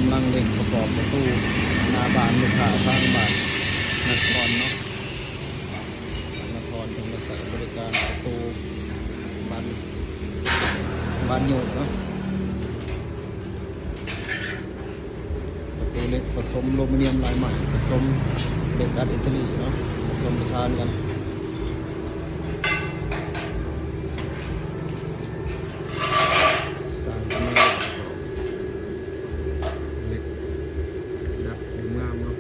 ກຳລັງເລັ່ງປະກອບປະຕູໜ້າບ້ານລູກຄ້າທາງບ້ານນະຄອນເນາະ. ນະຄອນເພິ່ນກະໃຊ້ບໍລິການປະຕູບານ ບານໂຍກເນາະ. ປະຕູເຫຼັກປະສົມໂລມານຽມລາຍໄມ້ ປະສົມເຫຼັກອັດອິດຕາລີເນາະ ປະສົມປະສານກັນ. ສ້າງກຳແພງເຫຼັກ ເຫຼັກດັດງາມເນາະ.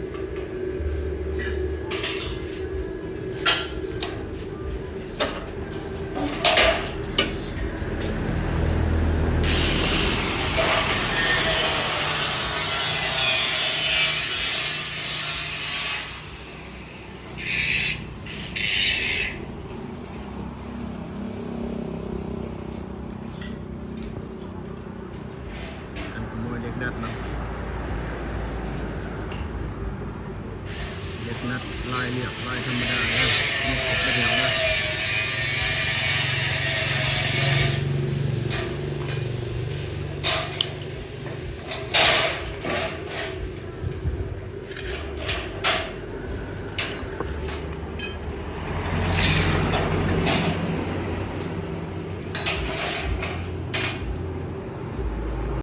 ການຂະໂມຍເຫຼັກດັດເນາະ ເຫຼັກດັດລາຍລຽບ ລາຍທຳມະດາເນາະ.